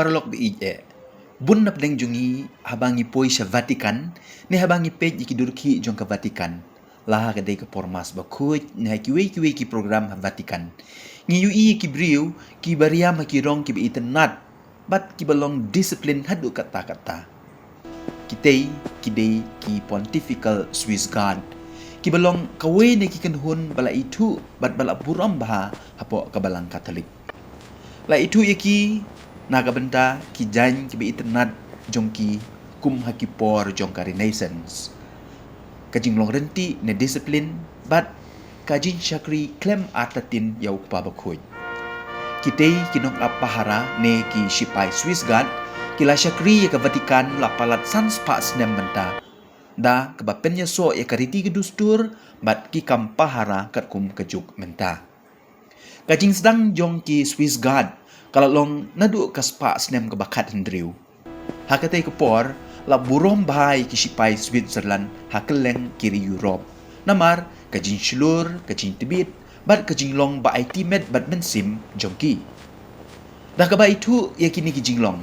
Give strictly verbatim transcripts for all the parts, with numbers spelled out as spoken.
Paralok ba ïeit, bun na pdeng jong ngi haba ngi poi sha Vatican ne haba ngi peit ïa ki dur khih jong ka Vatican, la ha ka dei ka por Mass bakhuid ne ha kiwei kiwei ki program ha Vatican, ngi ïohi ïa ki briew kiba riam ha ki rong kiba itynnad bad kiba long discipline haduh katta katta. Kitei ki dei ki Pontifical Swiss Guard, kiba long kawei na ki kynhun ba la ithuh bad ba la burom bha hapoh ka Balang Katholik. La ithuh ïa ki na ka bynta ki jaiñ kiba itynnad jong ki kum ha ki por jong ka Renaissance, ka jinglong ryntih ne discipline bad ka jingshakri khlem artatien ïa u Kpa Bakhuid. Kitei ki nongap pahara ne ki shipai Swiss Guard ki la shakri ïa ka Vatican la palat san spah snem mynta, da kaba pynïasoh ïa ka riti ka dustur bad ki kam pahara katkum ka juk mynta. Ka jingsdang jong ki Swiss Guard ka la long naduh ka spah snem kaba khathynriew. Ha katei ka por la burom bha ïa ki shipai Switzerland ha kylleng ki ri Europe, namar ka jingshlur, ka jingtbit bad ka jinglong ba aiti met bad mynsiem jong ki. Da kaba ithuh ïa kine ki jinglong,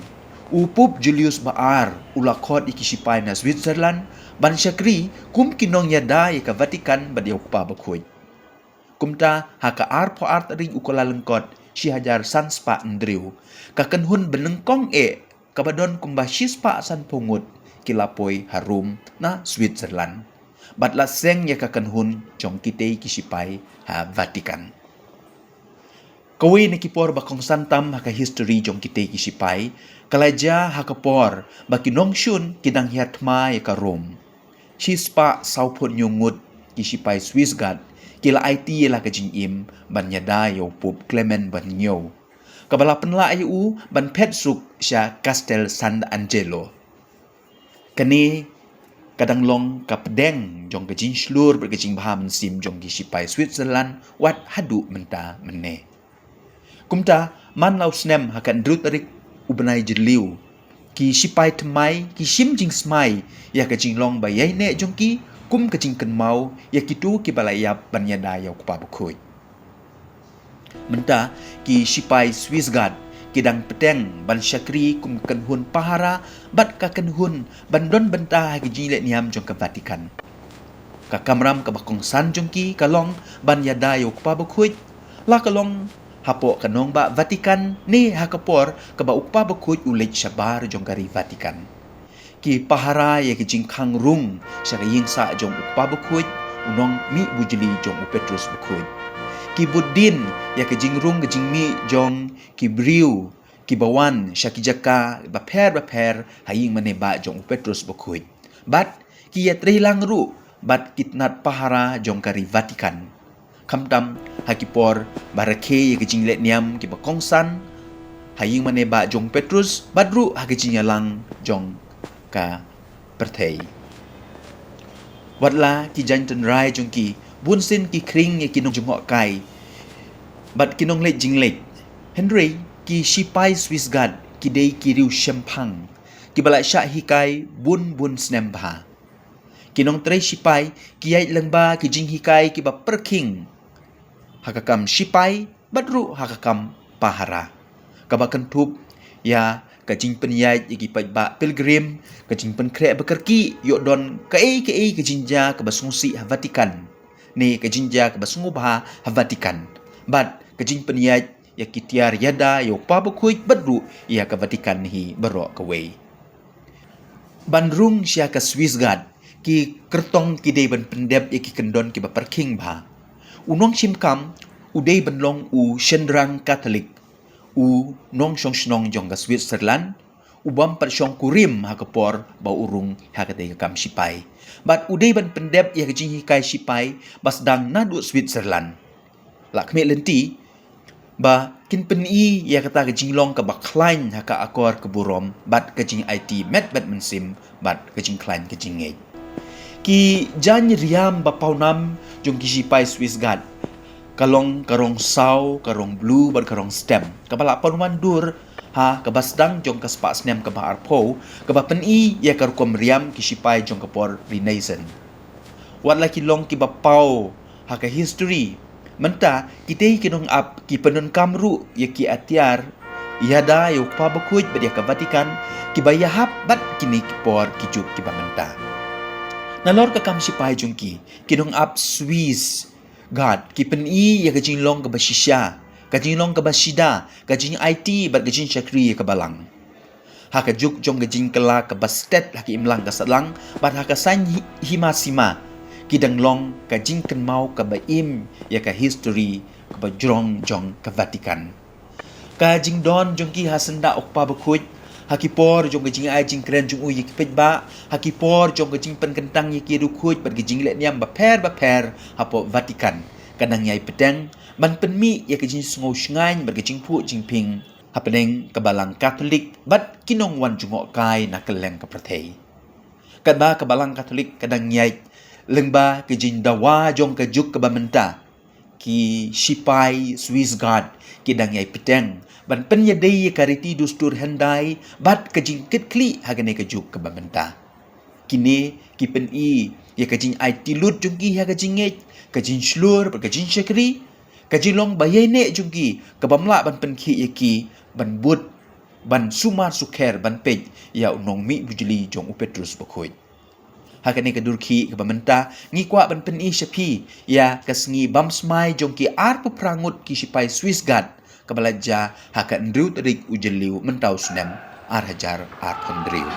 u Pope Julius ba ar u la khot ïa ki shipai na Switzerland ban shakri kum ki nongïada ïa ka Vatican bad ïa u Kpa Bakhuid. Kumta ha ka arphew ar tarik u Kyllalyngkot shi hajar san spah hynriew, ka kynhun banyngkong eh kaba don kumba shi spah sanphew ngut ki la poi ha Rome na Switzerland bad la seng ïa ka kynhun jong kitei ki shipai ha Vatican. Kawei na ki por ba kongsan tam ha ka history jong kitei ki shipai ka la jia ha ka por ba ki nongshun ki dang hiar thma ïa ka Rome. Shi spah sawphew hynñiew ngut ki shipai Swiss Guard ki la aiti ïa la ka jingim ban ïada ïa u Pope Clement ba hynñiew, kaba la pynlah ïa u ban phet suk sha Castel Sant'Angelo. Kane ka dang long ka pdeng jong ka jingshlur bad ka jingbha mynsiem jong ki shipai Switzerland wat haduh mynta mynne. Kumta man la u snem ha ka hynriew tarik u bnai Jylliew, ki shipai thymmai ki shim jingsmai ïa ka jinglong ba ïaineh jong ki kum ka jingkynmaw ïa kito kiba la ïap ban ïada ïa u Kpa Bakhuid. Mynta ki shipai Swiss Guard ki dang bteng ban shakri kum ka kynhun pahara bad ka kynhun ban don bynta ha ki jingleh niam jong ka Vatican. Ka kamram kaba kongsan jong ki ka long ban ïada ïa u Kpa Bakhuid, la ka long hapoh ka nongbah Vatican ne ha ka por kaba u Kpa Bakhuid u leit shabar jong ka ri Vatican. Ki pahara ïa ki jingkhang rung sha ka ïing sah jong u Kpa Bakhuid, u nongmih bujli jong u Petrus Bakhuid. Ki bud dien ïa ka jingrung ka jingmih jong ki briew kiba wan sha ki jaka bapher bapher ha ïing mane bah jong u Petrus Bakhuid. Bad ki ïatrei lang ruh bad ki tnat pahara jong ka ri Vatican. Khamtam ha ki por ba rakhe ïa ka jingleh niam kiba kongsan ha ïing mane bah jong u Petrus bad ruh ha ka jingïalang jong ka pyrthei. Wat la ki jaiñ tynrai jong ki bunsien ki khring ïa ki nongjngohkai bad ki nongleit jingleit, hynrei ki shipai Swiss Guard ki dei ki riew shemphang kiba la shah hikai bun bun snem bha. Ki nongtrei shipai ki ïaid lyngba ki jinghikai kiba pyrkhing ha ka kam shipai bad ruh ha ka kam pahara, kaba kynthup ïa ka jingpynïaid ïa ki paidbah pilgrim, ka jingpynkhreh ba kyrkieh ïoh don kaei kaei ka jingjia kaba sngewsih ha Vatican ne ka jingjia kaba sngewbha ha Vatican, bad ka jingpynïaid ïa ki tiar ïada ïa u Kpa Bakhuid bad ruh ïa ka Vatican hi baroh kawei. Ban rung sha ka Swiss Guard, ki kyrtong ki dei ban pyndep ïa ki kyndon kiba pyrkhing bha. U nongshim kam u dei ban long u shynrang Katholik, u nongshong shnong jong ka Switzerland, u bym pat shong kurim ha ka por ba u rung ha katei ka kam shipai. Bad u dei ban pyndep ïa ka jinghikai shipai ba sdang naduh Switzerland. La khmih lynti ba kin pyni ïa kata ka jinglong kaba khlaiñ ha ka akor ka burom bad ka jingaiti met bad mynsiem bad ka jingkhlaiñ ka jingngeit. Ki jaiñ riam ba pawnam jong ki shipai Swiss Guard ka long ka rong saw, ka rong blue bad ka rong stem, kaba la pynwandur ha kaba sdang jong ka spah snem kaba arphew, kaba pyni ïa ka rukom riam ki shipai jong ka por Renaissance. Wat la ki long kiba paw ha ka history, mynta kitei ki nongap ki pyndonkam ruh ïa ki atiar ïada ïa u Kpa Bakhuid bad ïa ka Vatican, kiba ïahap bad kine ki por ki juk kiba mynta. Nalor ka kam shipai jong ki, ki nongap Swiss Guard ki pyni ïa ka jinglong kaba shisha, ka jinglong kaba shida, ka jingaiti bad ka jingshakri ïa ka balang. Ha ka juk jong ka jingkylla kaba stet ha ka imlang ka satlang bad ha ka saiñ hi-, hima sima, ki dang long ka jingkynmaw kaba im ïa ka histori kaba jrong jong ka Vatican. Ka jingdon jong ki ha syndah u Kpa Bakhuid, ha ki por jong ka jingai jingkren jong u ïa ki paidbah, ha ki por jong ka jingpynkyntang ïa ki riewkhuid bad ka jingleh niam bapher bapher hapoh Vatican, ka dang ïai bteng ban pynmih ïa ka jingsngew shngaiñ bad ka jingphuh jingphieng hapdeng ka Balang Katholik bad ki nongwan jngohkai na kylleng ka pyrthei. Katba ka Balang Katholik ka dang ïaid lyngba ka jingdawa jong ka juk kaba mynta, ki shipai Swiss Guard ki dang ïai bteng ban pynïadei ïa ka riti dustur hyndai bad ka jingkitkhlieh ha kane ka juk kaba mynta. Kine ki pyni ïa ka jingaiti lut jong ki ha ka jingngeit, ka jingshlur bad ka jingshakri, ka jinglong ba ïaineh jong ki kaba ym lah ban pynkhih ïa ki ban bud, ban sumar sukher ban peit ïa u nongmih bujli jong u Petrus Bakhuid. Ha kane ka dur khih kaba mynta, ngi kwah ban pyni sha phi ïa ka sngi bam smai jong ki arphew phra ngut ki shipai Swiss Guard kaba la jia ha ka hynriew tarik u Jylliew mynta u snem ar hajar arphew hynriew.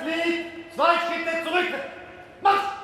Zwei Schritte zurück. Marsch!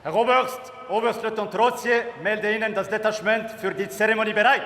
Herr Oberst, Oberstleutnant Rozie, melde Ihnen, das Detachement für die Zeremonie bereit.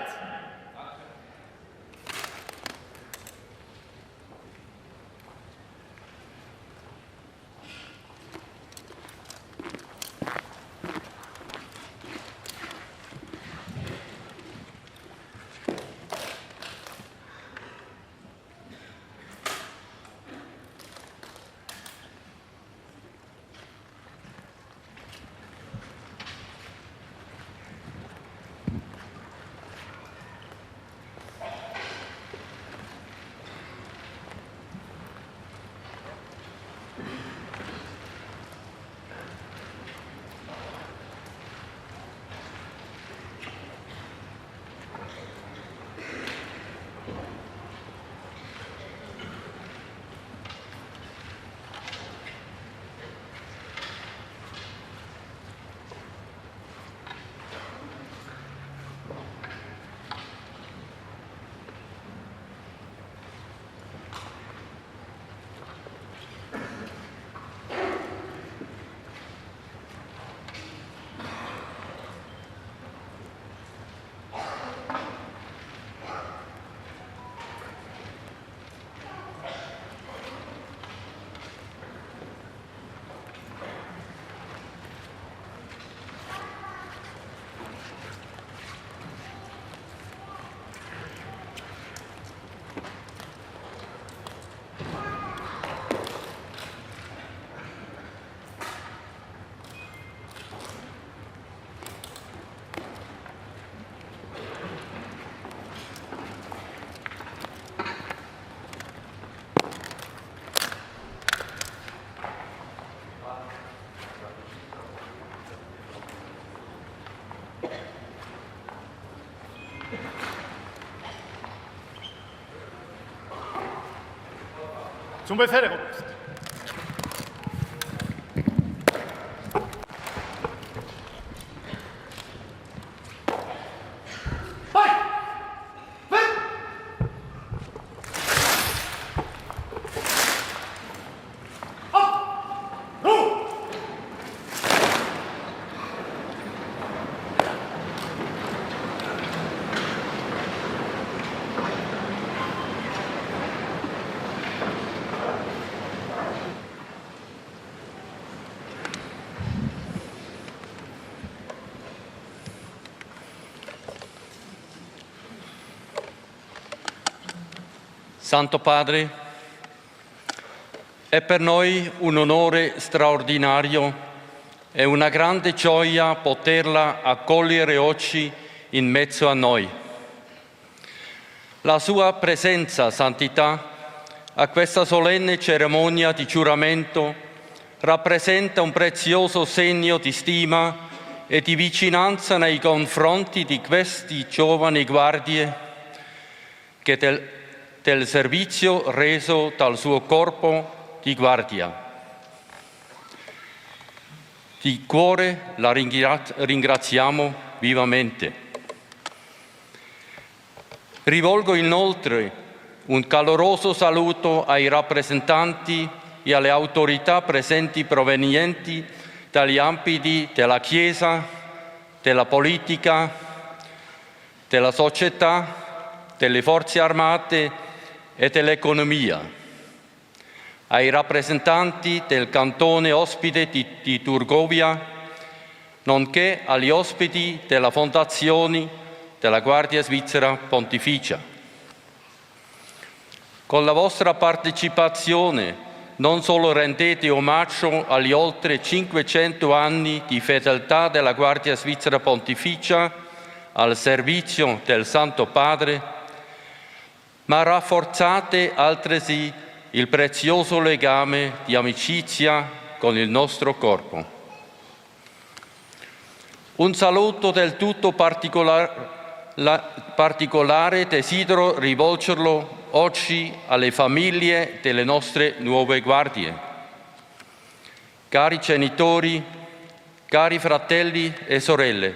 Zum Befehl, Herr Oberst. Santo Padre, è per noi un onore straordinario e una grande gioia poterla accogliere oggi in mezzo a noi. La sua presenza, Santità, a questa solenne cerimonia di giuramento rappresenta un prezioso segno di stima e di vicinanza nei confronti di queste giovani guardie che del, del servizio reso dal suo corpo di guardia. Di cuore la ringra-, ringraziamo vivamente. Rivolgo inoltre un caloroso saluto ai rappresentanti e alle autorità presenti provenienti dagli ambiti della Chiesa, della politica, della società, delle forze armate e dell'economia, ai rappresentanti del cantone ospite di, di Turgovia, nonché agli ospiti della Fondazione della Guardia Svizzera Pontificia. Con la vostra partecipazione non solo rendete omaggio agli oltre cinquecento anni di fedeltà della Guardia Svizzera Pontificia al servizio del Santo Padre, ma rafforzate altresì il prezioso legame di amicizia con il nostro corpo. Un saluto del tutto particolar-, la-, particolare desidero rivolgerlo oggi alle famiglie delle nostre nuove guardie. Cari genitori, cari fratelli e sorelle,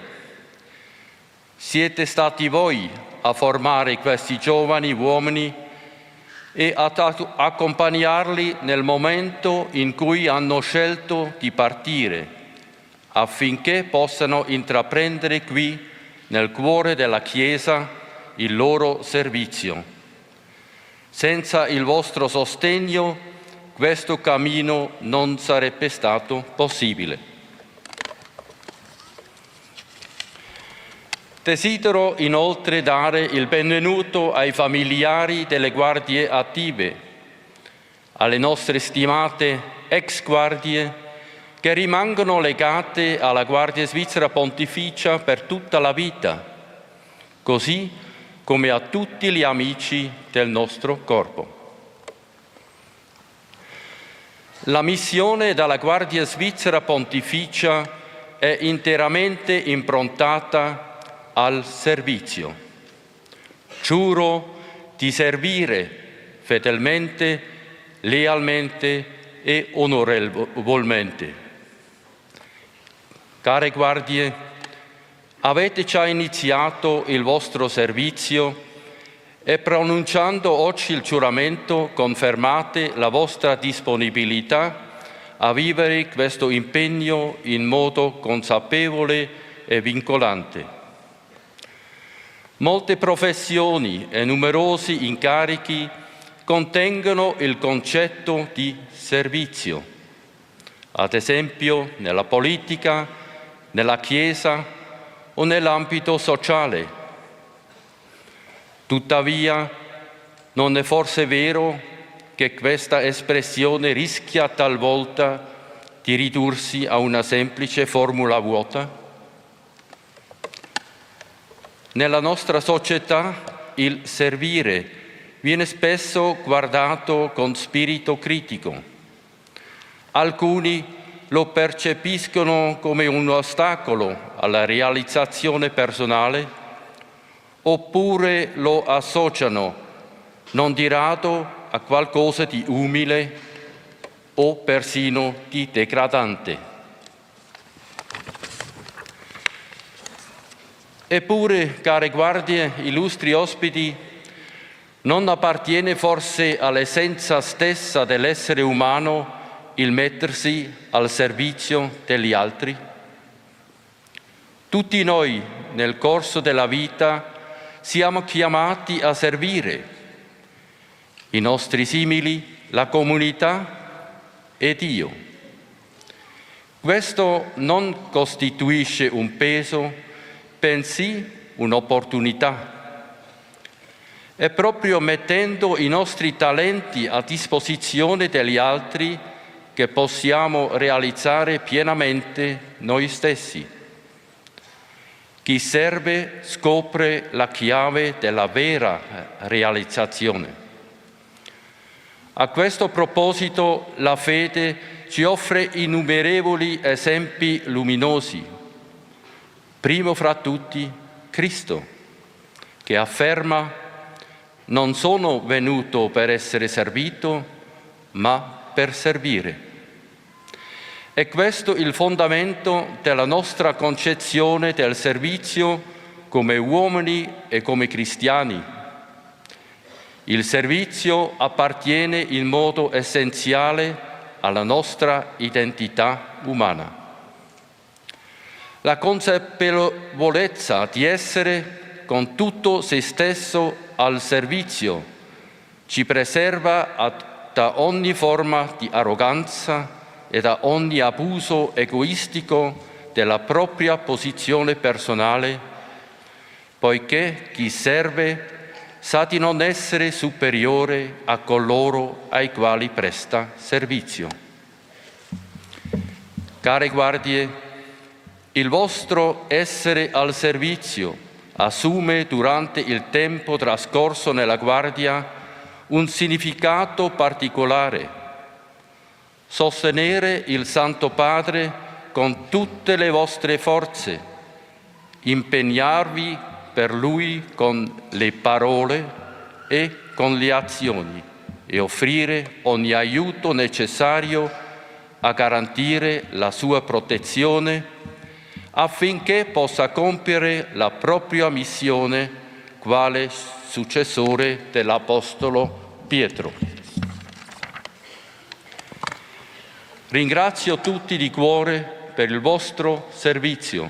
siete stati voi a formare questi giovani uomini e ad ac-, accompagnarli nel momento in cui hanno scelto di partire, affinché possano intraprendere qui, nel cuore della Chiesa, il loro servizio. Senza il vostro sostegno, questo cammino non sarebbe stato possibile. Desidero inoltre dare il benvenuto ai familiari delle guardie attive, alle nostre stimate ex guardie che rimangono legate alla Guardia Svizzera Pontificia per tutta la vita, così come a tutti gli amici del nostro corpo. La missione della Guardia Svizzera Pontificia è interamente improntata al servizio. Giuro di servire fedelmente, lealmente e onorevolmente. Care guardie, avete già iniziato il vostro servizio e, pronunciando oggi il giuramento, confermate la vostra disponibilità a vivere questo impegno in modo consapevole e vincolante. Molte professioni e numerosi incarichi contengono il concetto di servizio, ad esempio nella politica, nella Chiesa o nell'ambito sociale. Tuttavia, non è forse vero che questa espressione rischia talvolta di ridursi a una semplice formula vuota? Nella nostra società il servire viene spesso guardato con spirito critico. Alcuni lo percepiscono come un ostacolo alla realizzazione personale, oppure lo associano non di rado a qualcosa di umile o persino di degradante. Eppure, care guardie, illustri ospiti, non appartiene forse all'essenza stessa dell'essere umano il mettersi al servizio degli altri? Tutti noi, nel corso della vita, siamo chiamati a servire i nostri simili, la comunità e Dio. Questo non costituisce un peso, bensì un'opportunità. È proprio mettendo i nostri talenti a disposizione degli altri che possiamo realizzare pienamente noi stessi. Chi serve scopre la chiave della vera realizzazione. A questo proposito, la fede ci offre innumerevoli esempi luminosi, primo fra tutti Cristo, che afferma: "Non sono venuto per essere servito, ma per servire." È questo il fondamento della nostra concezione del servizio come uomini e come cristiani. Il servizio appartiene in modo essenziale alla nostra identità umana. La consapevolezza di essere con tutto se stesso al servizio ci preserva a-, da ogni forma di arroganza e da ogni abuso egoistico della propria posizione personale, poiché chi serve sa di non essere superiore a coloro ai quali presta servizio. Care guardie, il vostro essere al servizio assume durante il tempo trascorso nella guardia un significato particolare. Sostenere il Santo Padre con tutte le vostre forze, impegnarvi per Lui con le parole e con le azioni e offrire ogni aiuto necessario a garantire la sua protezione affinché possa compiere la propria missione quale successore dell'apostolo Pietro. Ringrazio tutti di cuore per il vostro servizio.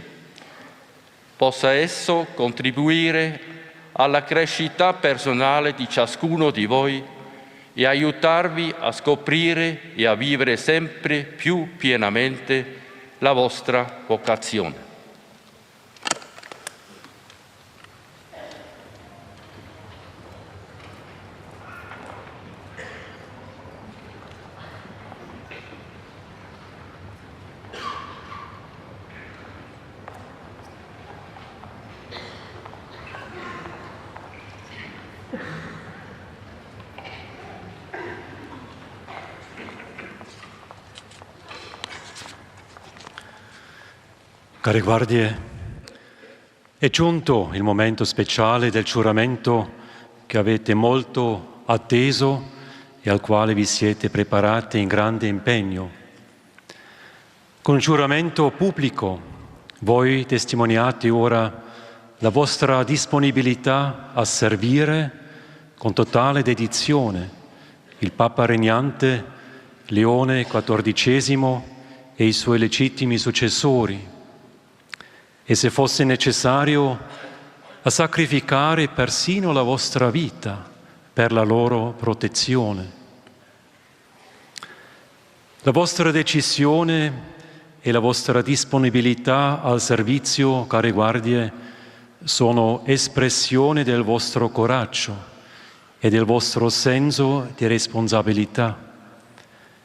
Possa esso contribuire alla crescita personale di ciascuno di voi e aiutarvi a scoprire e a vivere sempre più pienamente la vostra vocazione. Care guardie, è giunto il momento speciale del giuramento che avete molto atteso e al quale vi siete preparati in grande impegno. Con giuramento pubblico, voi testimoniate ora la vostra disponibilità a servire con totale dedizione il Papa regnante Leone quattordicesimo e i suoi legittimi successori, e se fosse necessario, a sacrificare persino la vostra vita per la loro protezione. La vostra decisione e la vostra disponibilità al servizio, care guardie, sono espressione del vostro coraggio e del vostro senso di responsabilità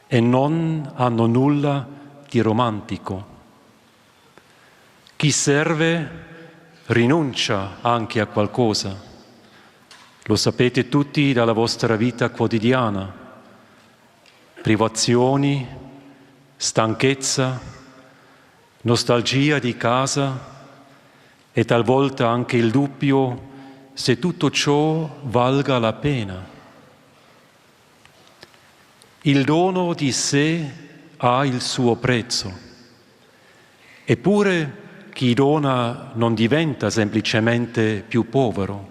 e non hanno nulla di romantico. Chi serve rinuncia anche a qualcosa. Lo sapete tutti dalla vostra vita quotidiana. Privazioni, stanchezza, nostalgia di casa e talvolta anche il dubbio se tutto ciò valga la pena. Il dono di sé ha il suo prezzo. Eppure chi dona non diventa semplicemente più povero.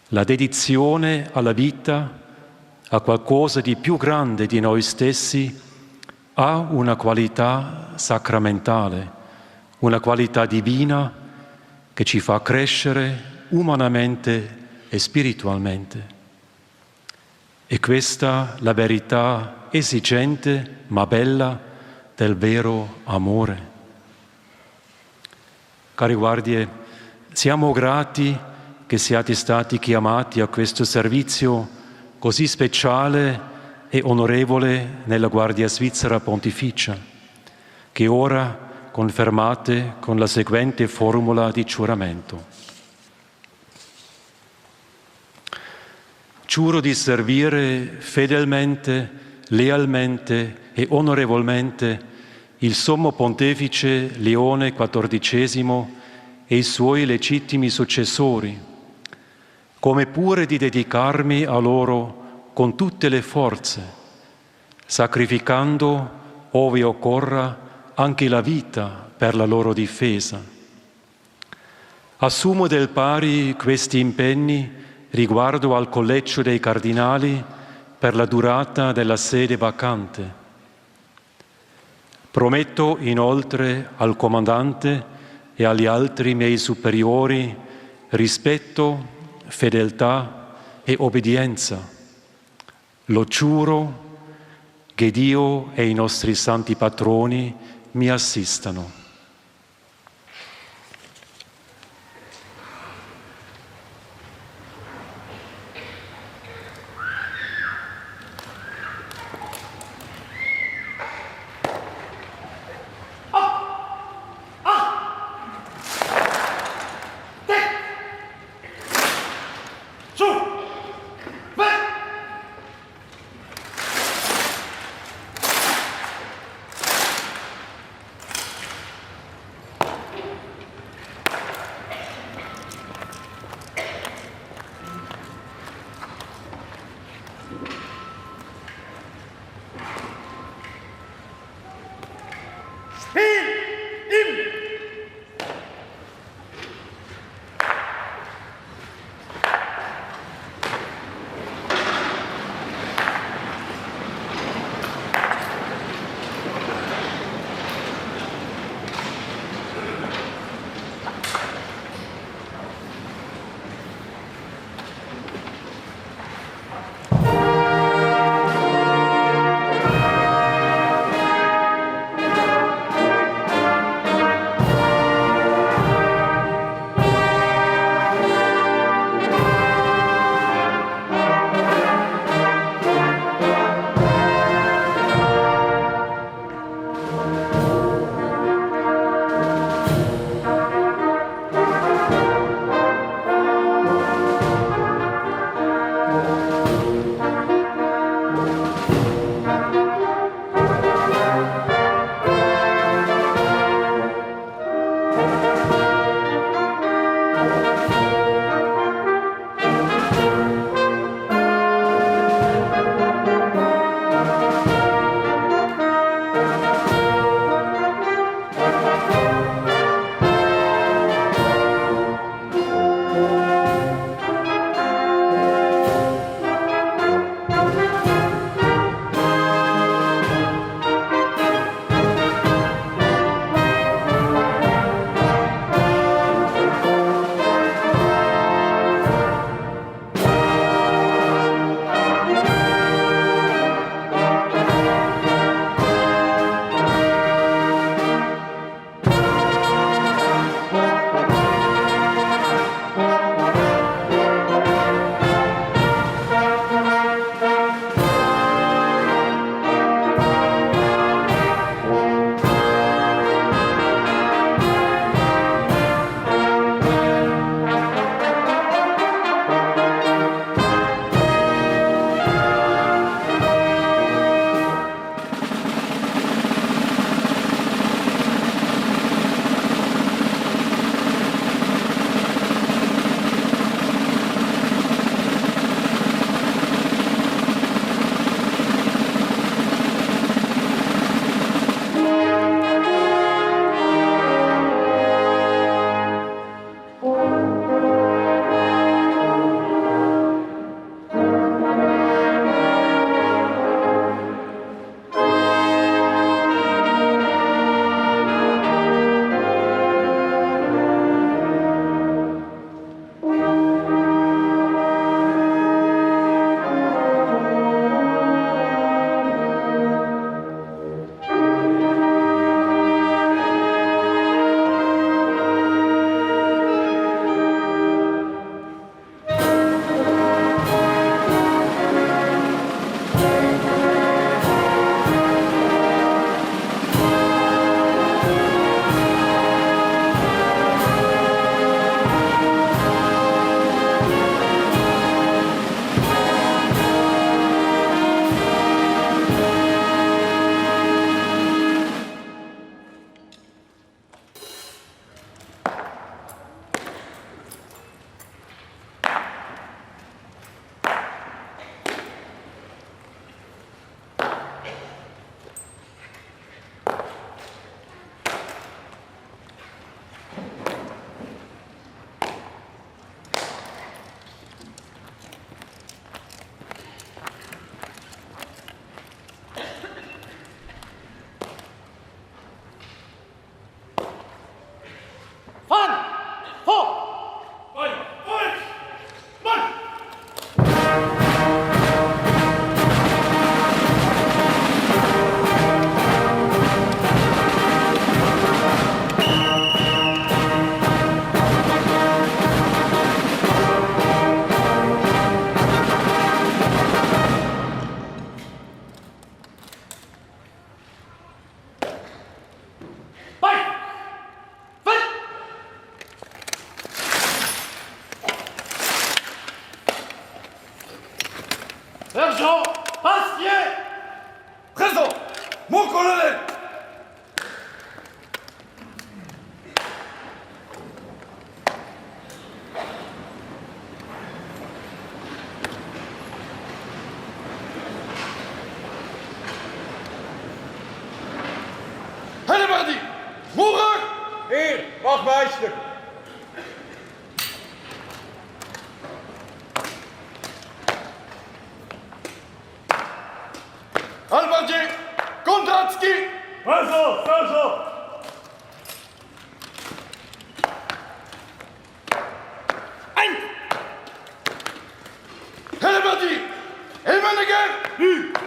La dedizione alla vita, a qualcosa di più grande di noi stessi, ha una qualità sacramentale, una qualità divina che ci fa crescere umanamente e spiritualmente. È questa la verità esigente ma bella del vero amore. Cari guardie, siamo grati che siate stati chiamati a questo servizio così speciale e onorevole nella Guardia Svizzera Pontificia, che ora confermate con la seguente formula di giuramento. Giuro di servire fedelmente, lealmente e onorevolmente il Sommo Pontefice Leone quattordicesimo e i suoi legittimi successori, come pure di dedicarmi a loro con tutte le forze, sacrificando, ove occorra, anche la vita per la loro difesa. Assumo del pari questi impegni riguardo al Collegio dei Cardinali per la durata della sede vacante. Prometto inoltre al comandante e agli altri miei superiori rispetto, fedeltà e obbedienza. Lo giuro, che Dio e i nostri santi patroni mi assistano.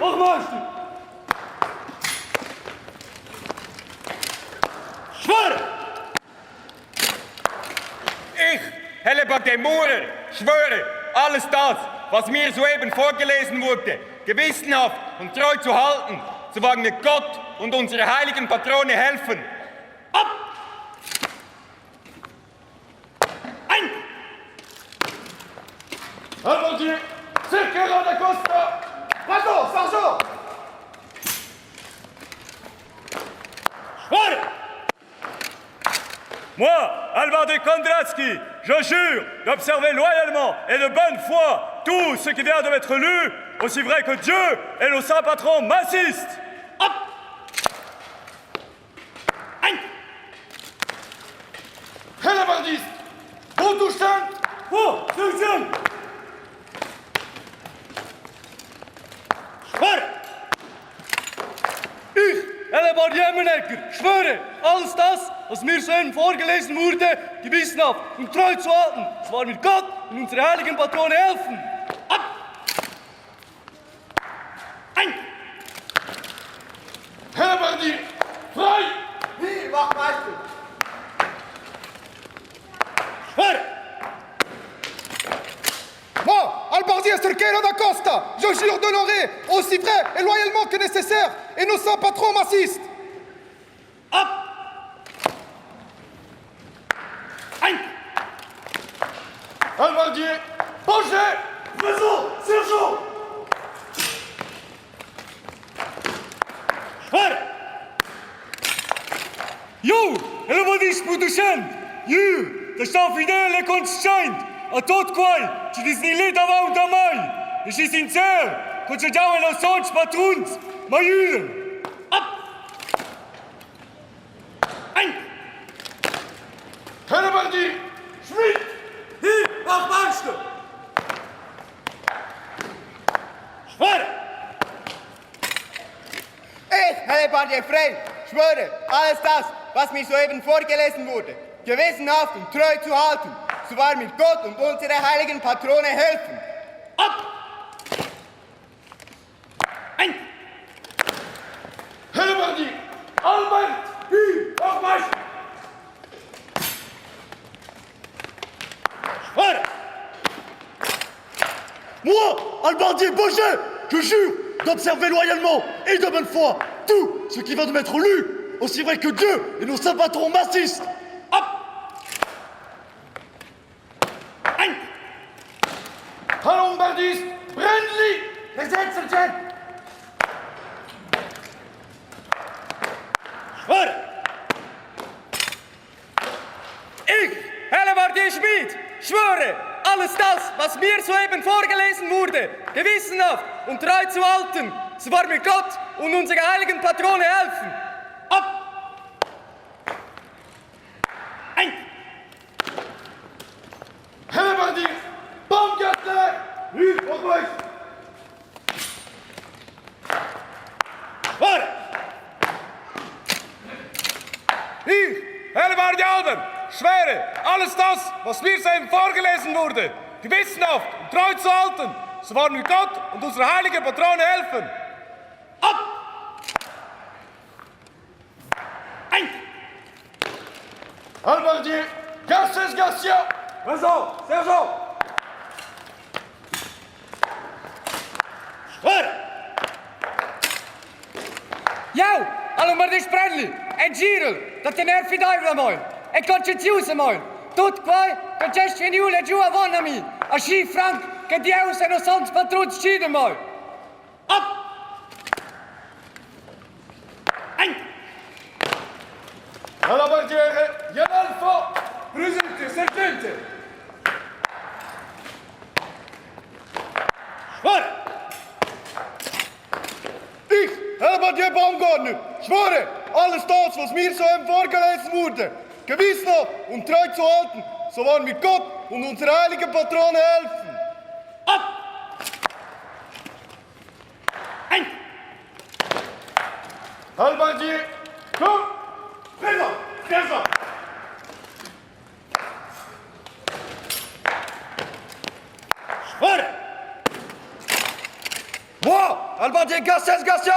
Hochmeister! Schwöre! Ich, Hellebardier Murer, schwöre, alles das, was mir soeben vorgelesen wurde, gewissenhaft und treu zu halten, so wahr mir Gott und unsere heiligen Patrone helfen. Ab! Ein! Halbardier Cerqueira da Costa! Présent, sergent! Schwöre! Moi, Halbardier Kondratsky, je jure d'observer loyalement et de bonne foi tout ce qui vient de m'être lu, aussi vrai que Dieu et nos saints patrons m'assistent. Ab! Ein! Hellebardier! Wo du stand! Wo du stand! Schwör! Ich, Hellebardier Menneker, schwöre, alles das, was mir soeben vorgelesen wurde, gewissenhaft und treu zu halten, so wahr mir Gott und unsere heiligen Patrone helfen. Ab! Ein! Hellebardier! Frei! Wie, Wachtmeister! Schwör! Moi, Halbardier Cerqueira da Costa, je jure d'honorer aussi vrai et loyalement que nécessaire, et nos saints patrons m'assistent. Ab! Ein! Halbardier Bourget! Présent, sergent! Schwör! Iu, Hellebardier Sputuschen! Iu, tasta fidel e conscient a tot quai che disni li davant da mai, e schi sincer, co che jau en els sols patruns m'aiuden. Ab! Ein! Hellebardier Schmidt! Hi, Wachtmeister! Schwör! Ich, Hellebardier Frei, schwöre, alles das, was mir soeben vorgelesen wurde, gewissenhaft und treu zu halten, so wahr mir Gott und unsere heiligen Patrone helfen. Ab! Ein! Hellebardier Albert! Hi, Wachtmeister! Schwör! Moi, Halbardier Bourget, je jure d'observer loyalement et de bonne foi tout ce qui vient de m'être lu, aussi vrai que Dieu et nos saints patrons m'assistent. Ab! Ein! Hallebardier Brandli! Présent, sergent! Schwör! Ich, Hellebardier Schmidt, schwöre, alles das, was mir soeben vorgelesen wurde, gewissenhaft und treu zu halten, so wahr mir Gott und unsere heiligen Patrone helfen. Ab! Ein! Hellebardier Baumgartner! Rüd und Weiß! Schwör! Ich, Hellebardier Alben, schwöre, alles das, was mir soeben vorgelesen wurde, gewissenhaft und treu zu halten, so wahr mir Gott und unsere heiligen Patrone helfen. Ab! Ein! Halbardier Garcés Garcia! Présent, sergent! Schwör! Iau, Hallebardier Spredli, e jure da tener fidel da mai, e conscientiousament, tot quai che Gesù e giu avant a mi, aschi franc che Dieus e nos saints patruns schi da mai. Ab! Ein! Hallebardiere Janalfo! Presente, sergente! Schwör! Ich, Hallebardier Baumgartner, schwöre, alles das, was mir soeben vorgelesen wurde, gewissenhaft und treu zu halten, so wahr mir Gott und unsere heiligen Patrone helfen. Ab! Ein! Hallebardier, komm! Présent! Présent! Schwör! Moi, Halbardier Garcès Garcia,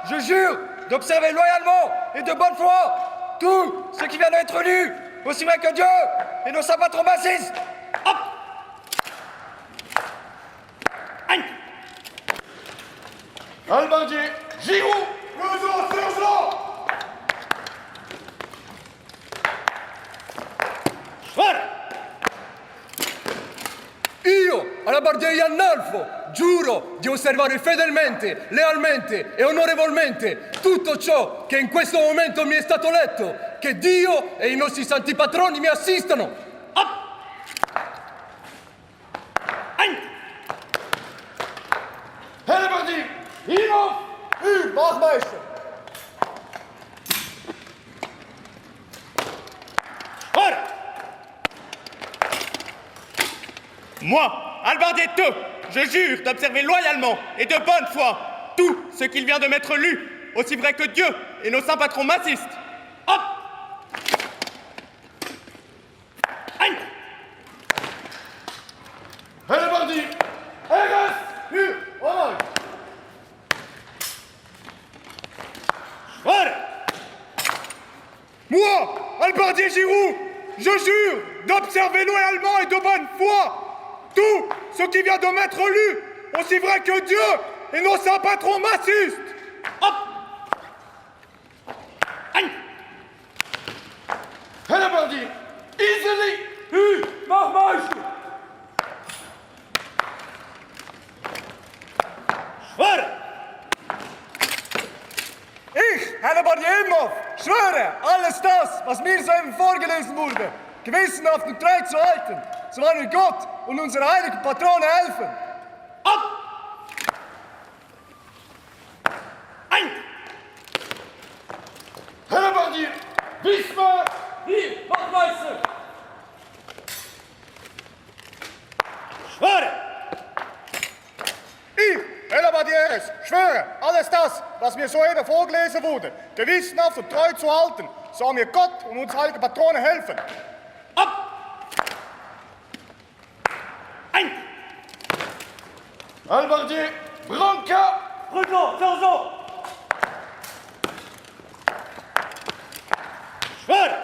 je jure d'observer loyalement et de bonne foi tout ce qui vient d'être lu, aussi vrai que Dieu et nos saints patrons bassistes. Hop ! Aïe ! Halbardier Giroux, le sergent. Io, halbardier Iannolfo, giuro di osservare fedelmente, lealmente e onorevolmente tutto ciò che in questo momento mi è stato letto. Che Dio e i nostri santi patroni mi assistano. Hop ! Halbardier Iannolfo, Wachtmeister. Moi, halbardier Tho, je jure d'observer loyalement et de bonne foi tout ce qu'il vient de m'être lu, aussi vrai que Dieu et nos saints patrons m'assistent. Hop ! Aïe ! Halbardier Erez, Wachtmeister. Moi, halbardier Giroux, je jure d'observer loyalement et de bonne foi tout ce qui vient de m'être lu, aussi vrai que Dieu et nos saints patrons m'assistent. Hop ! Aïe ! Halbardier Iseli, Wachtmeister. Schwöre! Ich, halbardier Imhoff, schwöre, alles das, was mir soeben vorgelesen wurde, gewissenhaft und treu zu halten, so wahr mir Gott und unsere heiligen Patrone helfen. Ab! Ein! Halbardier Wismar! Hier, Wachtmeister! Schwöre! Ich, Halbardier Erez, schwöre, alles das, was mir soeben vorgelesen wurde, gewissenhaft und treu zu halten, so wahr mir Gott und unsere heiligen Patrone helfen. Ab! Ein! Halbardier Branca! Prudent, sergent! Schwöre!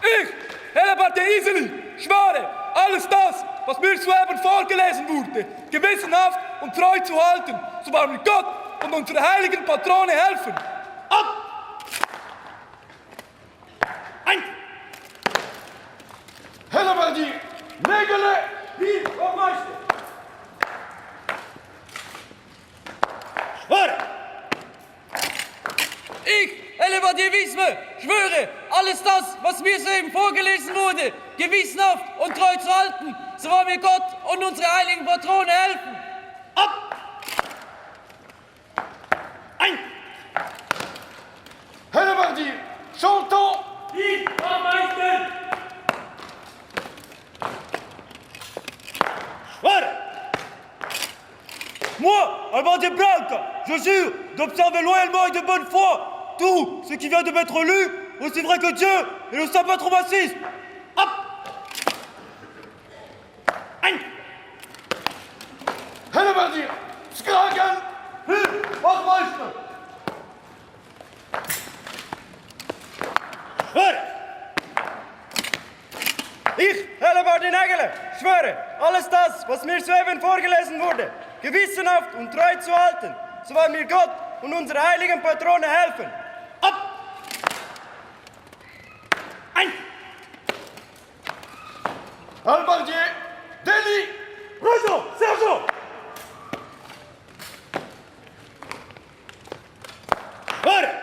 Ich, Halbardier Iseli, schwöre, alles das, was mir soeben vorgelesen wurde, gewissenhaft und treu zu halten, so wahr mir Gott und unsere heiligen Patrone helfen. Ab! Ein! Halbardier Nägele! Hier, Wachtmeister! Schwöre! Ich, Halbardier Wismar, schwöre, alles das, was mir soeben vorgelesen wurde, gewissenhaft und treu zu halten, so wahr mir Gott und unsere heiligen Patrone helfen. Ab! Ein! Halbardier Chanton! Hier, Wachtmeister! Schwöre! Moi, Halbardier Branca, je jure d'observer loyalement et de bonne foi tout ce qui vient de m'être lu, aussi vrai que Dieu et nos saints patrons m'assistent. Ab! Ein! Halbardier Skraken! Hier, Wachtmeister! Schwöre! Ich, Halbardier Nägele, schwöre, alles das, was mir soeben vorgelesen wurde, gewissenhaft und treu zu halten, so wahr mir Gott und unsere heiligen Patrone helfen. Ab! Ein! Halbardier Deli! Prudent, sergent! Schwöre!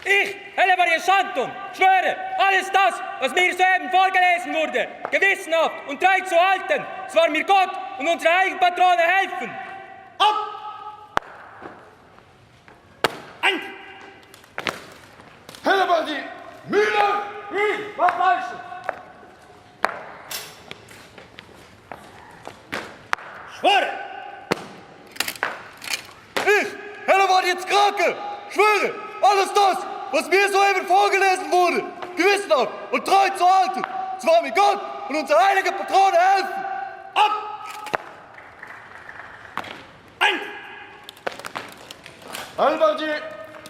Ich, Halbardier Chanton, schwöre, alles das, was mir soeben vorgelesen wurde, gewissenhaft und treu zu halten, so wahr mir Gott und unsere heiligen Patrone helfen. Ab! Ein! Halbardier Müller! Hier, Wachtmeister! Schwöre! Ich, Halbardier Skraken, schwöre, alles das, was mir soeben vorgelesen wurde, gewissenhaft und treu zu halten, so wahr mir Gott und unsere heiligen Patrone helfen. Ab! Hallebardier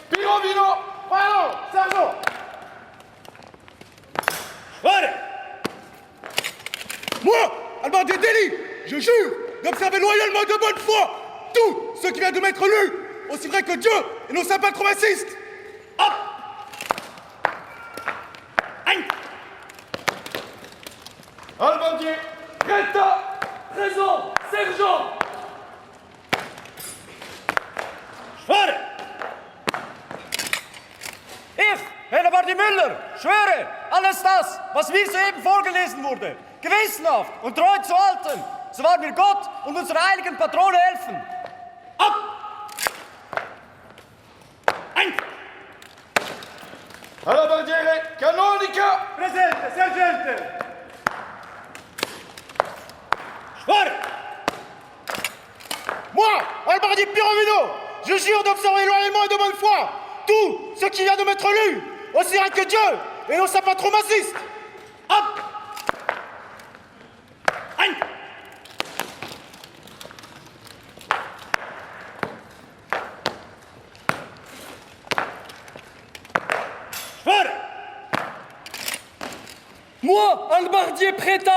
Pirovino, bravo, sergent. Voilà. Moi, hallebardier Dely, je jure d'observer loyalement et de bonne foi tout ce qui vient de m'être lu, aussi vrai que Dieu et nos saints patrons m'assistent. Hop. Aïe. Hallebardier Greta, présent, sergent. Schwöre! Ich, Hellebardier Müller, schwöre, alles das, was mir soeben vorgelesen wurde, gewissenhaft und treu zu halten, so wahr mir Gott und unsere heiligen Patrone helfen. Ab! Ein! Hallebardiere canonica! Presente, sergente! Schwöre! Moi, hallebardier Pirovino, je jure d'observer loyalement et de bonne foi tout ce qui vient de m'être lu, aussi vrai que Dieu et nos saints patrons m'assistent. Hop. Ein. Schwöre! Moi, hallebardier Prétin,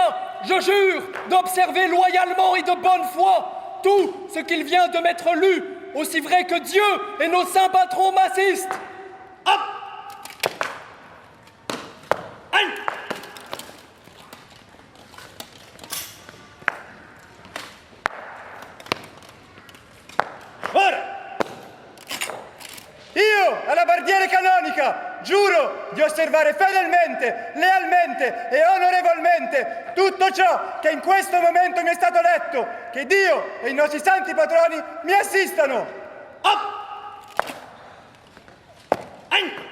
je jure d'observer loyalement et de bonne foi tout ce qu'il vient de m'être lu, aussi vrai que Dieu et nos saints patrons m'assistent. Hop! Ein! Schwöre! Io, hallebardiere canonica, giuro di osservare fedelmente, lealmente e onorevolmente tutto ciò che in questo momento mi è stato letto. Che Dio e i nostri santi patroni mi assistano. Hop! Ein!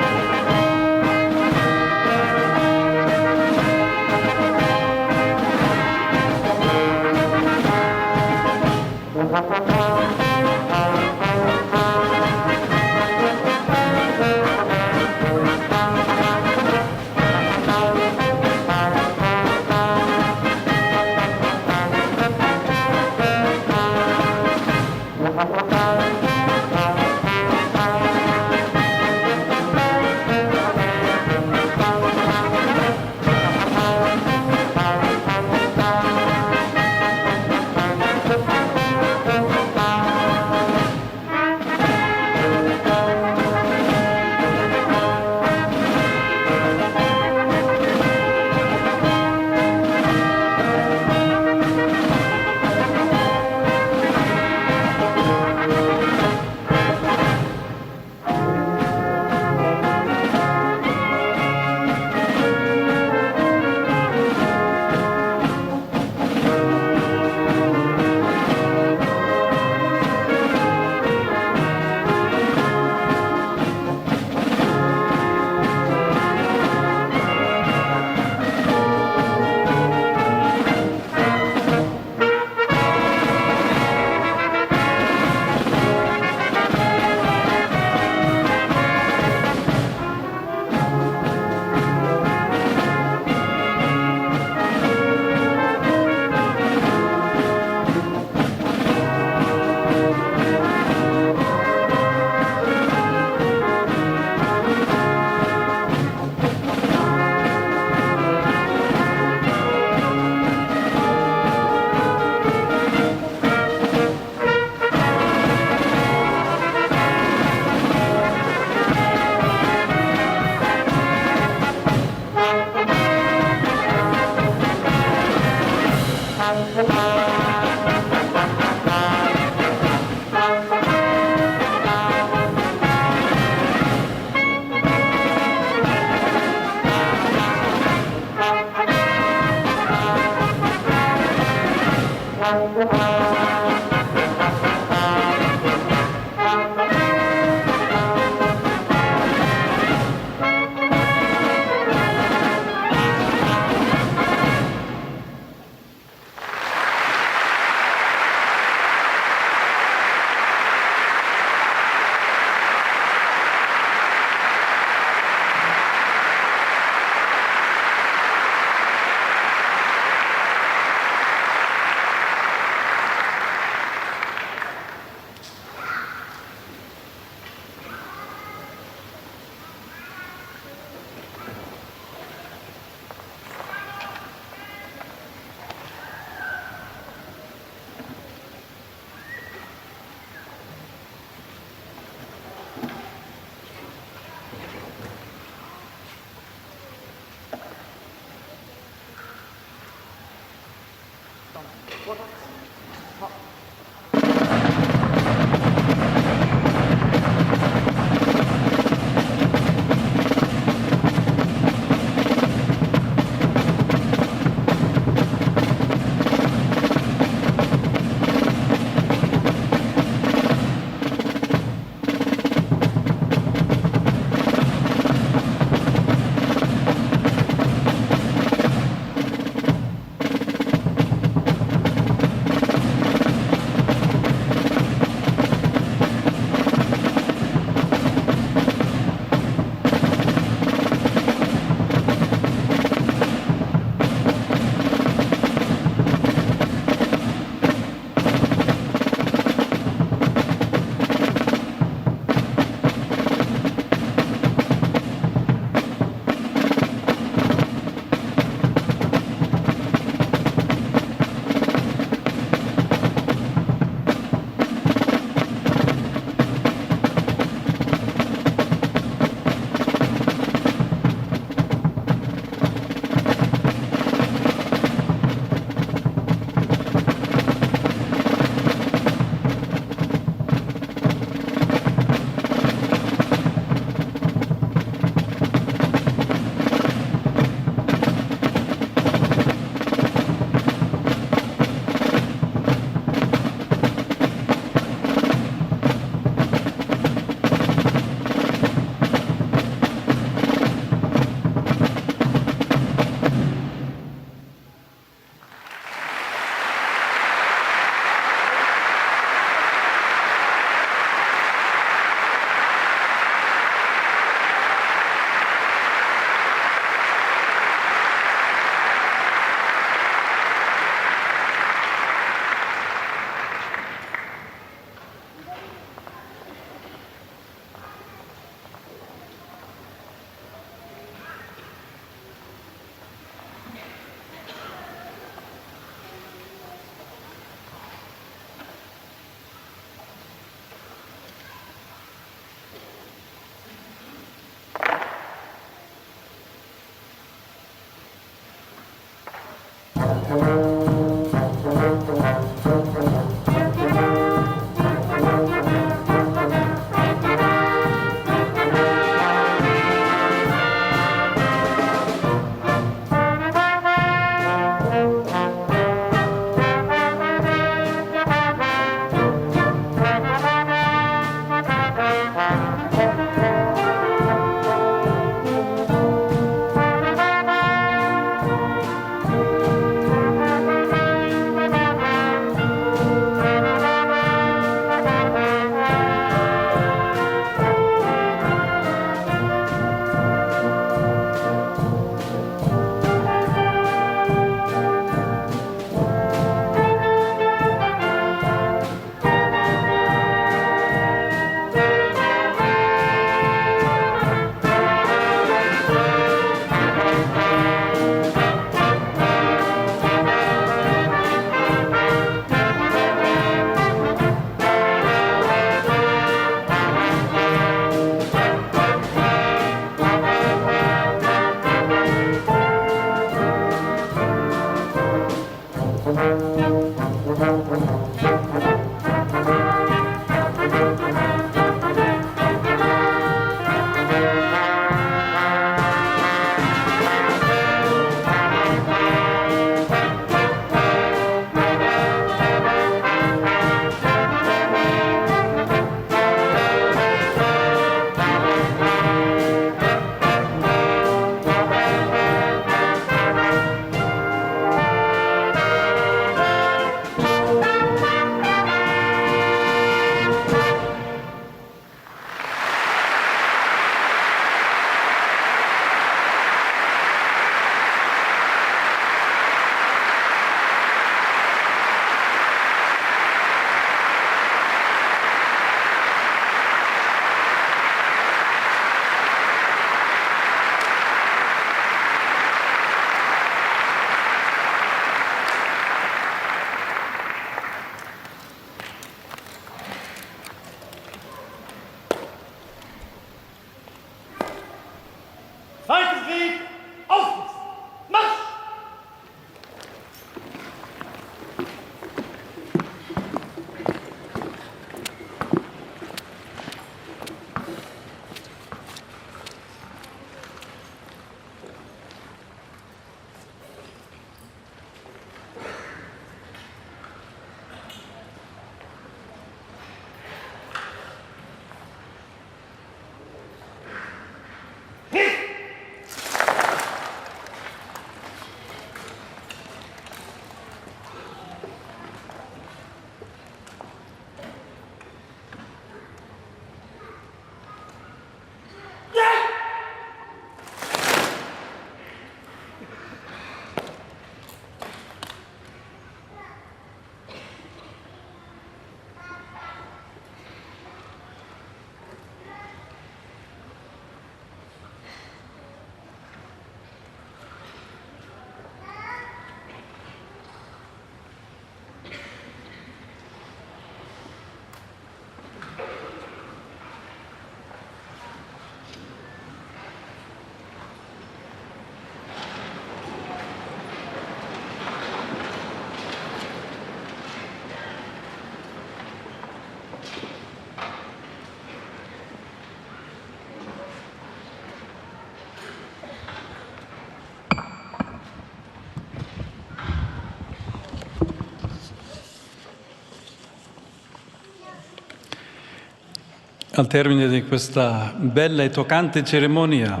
Al termine di questa bella e toccante cerimonia,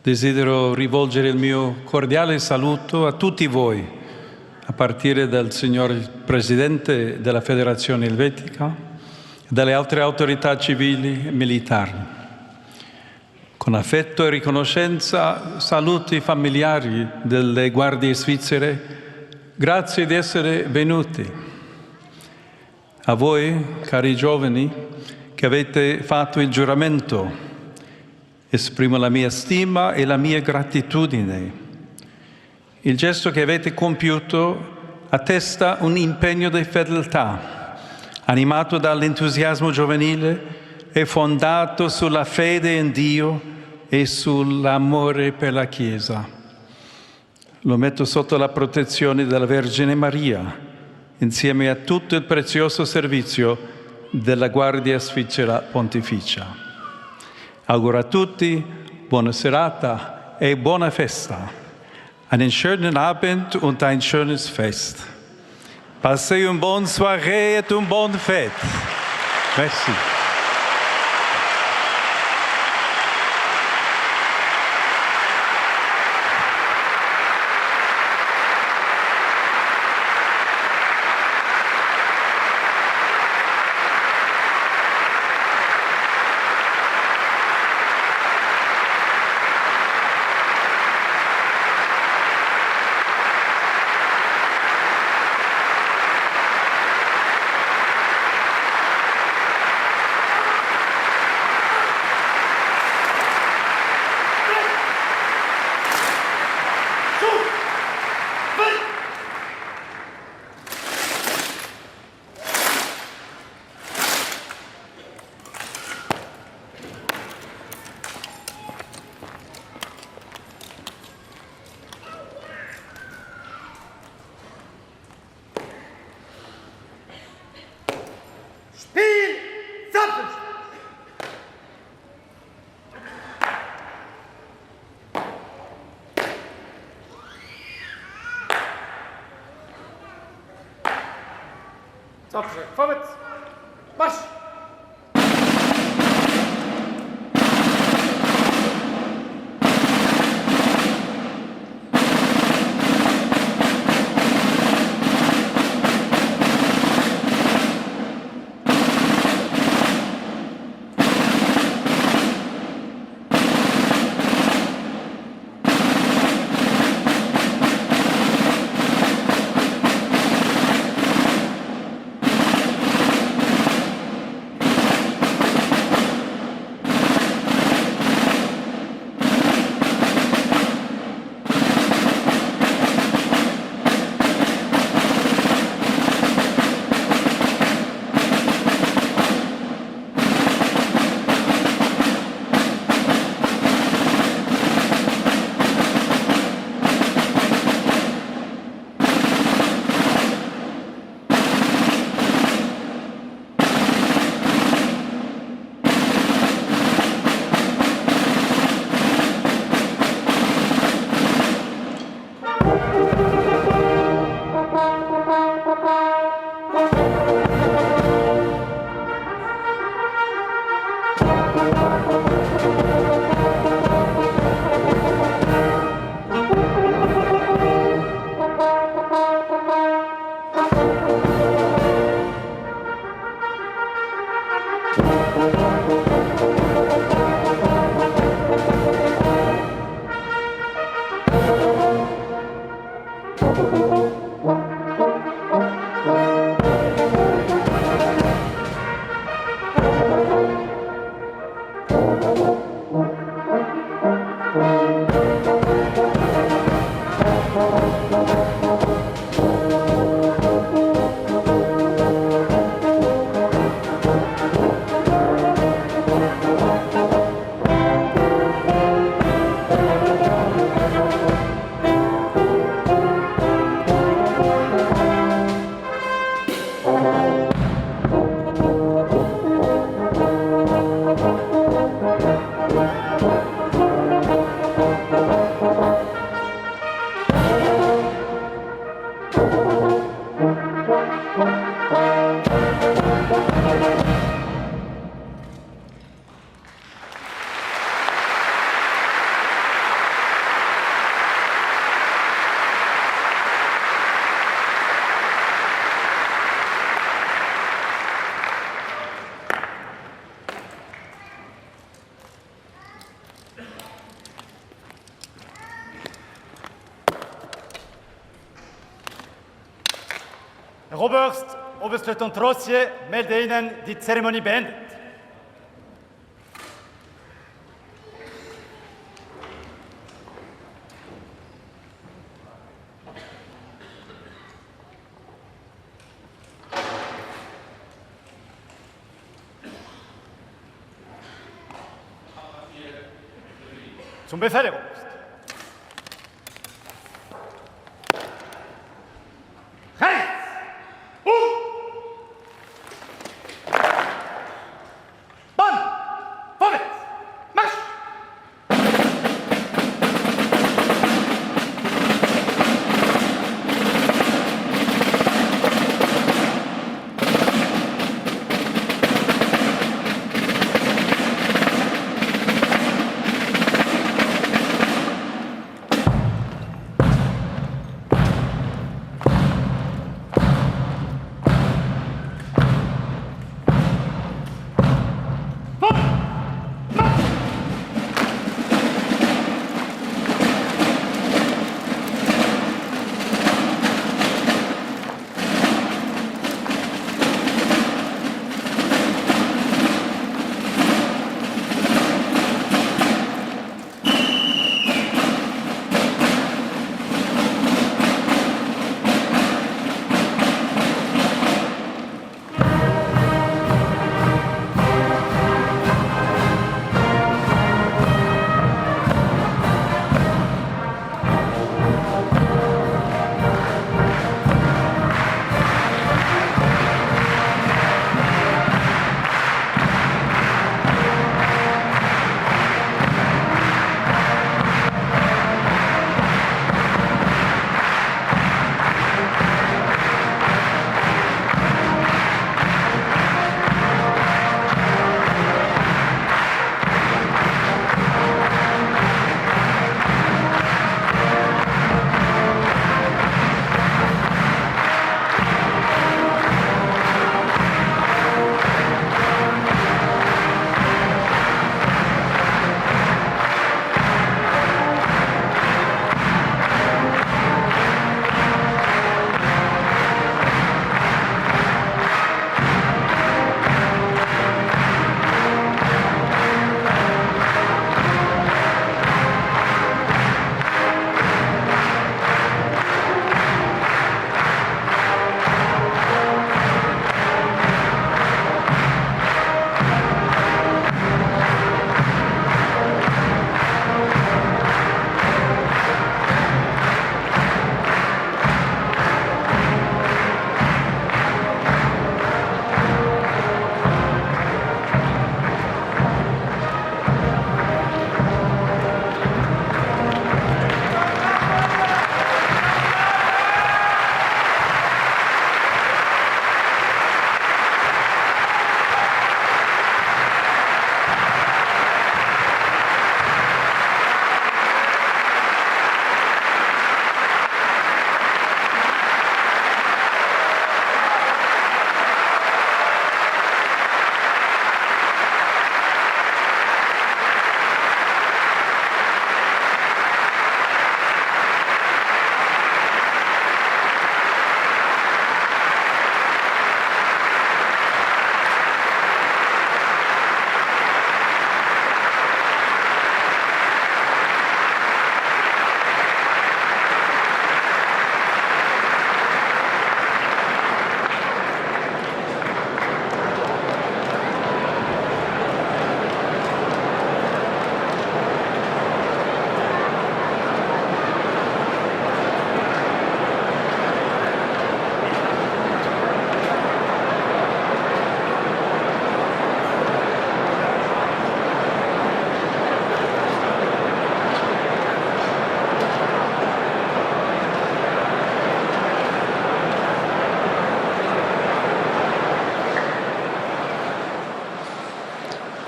desidero rivolgere il mio cordiale saluto a tutti voi, a partire dal signor Presidente della Federazione Elvetica e dalle altre autorità civili e militari. Con affetto e riconoscenza saluto i familiari delle guardie svizzere. Grazie di essere venuti. A voi, cari giovani, che avete fatto il giuramento, esprimo la mia stima e la mia gratitudine. Il gesto che avete compiuto attesta un impegno di fedeltà, animato dall'entusiasmo giovanile e fondato sulla fede in Dio e sull'amore per la Chiesa. Lo metto sotto la protezione della Vergine Maria, insieme a tutto il prezioso servizio della Guardia Svizzera Pontificia. Auguro a tutti buona serata e buona festa. Einen schönen Abend und ein schönes Fest. Passez une bonne soirée et une bonne fête. Merci. Spiel, Zapfen! Zapfen, vorwärts! Marsch! Oberst, Oberstleutnant Rossier, melde Ihnen die Zeremonie beendet. Zum Befehl, Oberst. Rechts! Um! Bonn! Vorwärts! Marsch!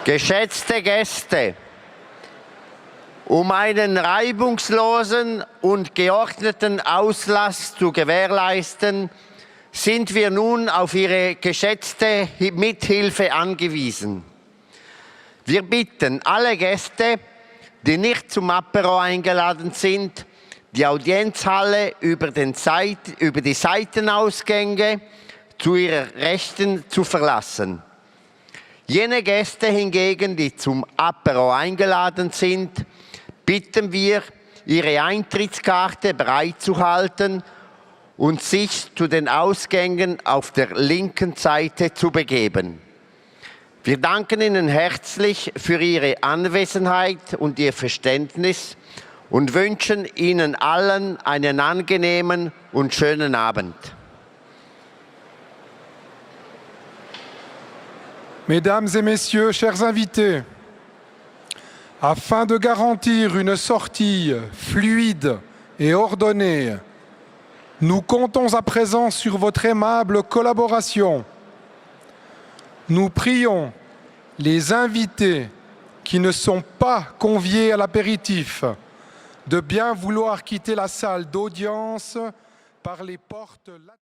Geschätzte Gäste, um einen reibungslosen und geordneten Auslass zu gewährleisten, sind wir nun auf Ihre geschätzte Hi-, Mithilfe angewiesen. Wir bitten alle Gäste, die nicht zum Apéro eingeladen sind, die Audienzhalle über, den Seit-, über die Seitenausgänge zu Ihrer Rechten zu verlassen. Jene Gäste hingegen, die zum Apéro eingeladen sind, bitten wir, Ihre Eintrittskarte bereitzuhalten und sich zu den Ausgängen auf der linken Seite zu begeben. Wir danken Ihnen herzlich für Ihre Anwesenheit und Ihr Verständnis und wünschen Ihnen allen einen angenehmen und schönen Abend. Mesdames et messieurs, chers invités, afin de garantir une sortie fluide et ordonnée, nous comptons à présent sur votre aimable collaboration. Nous prions les invités qui ne sont pas conviés à l'apéritif de bien vouloir quitter la salle d'audience par les portes latérales.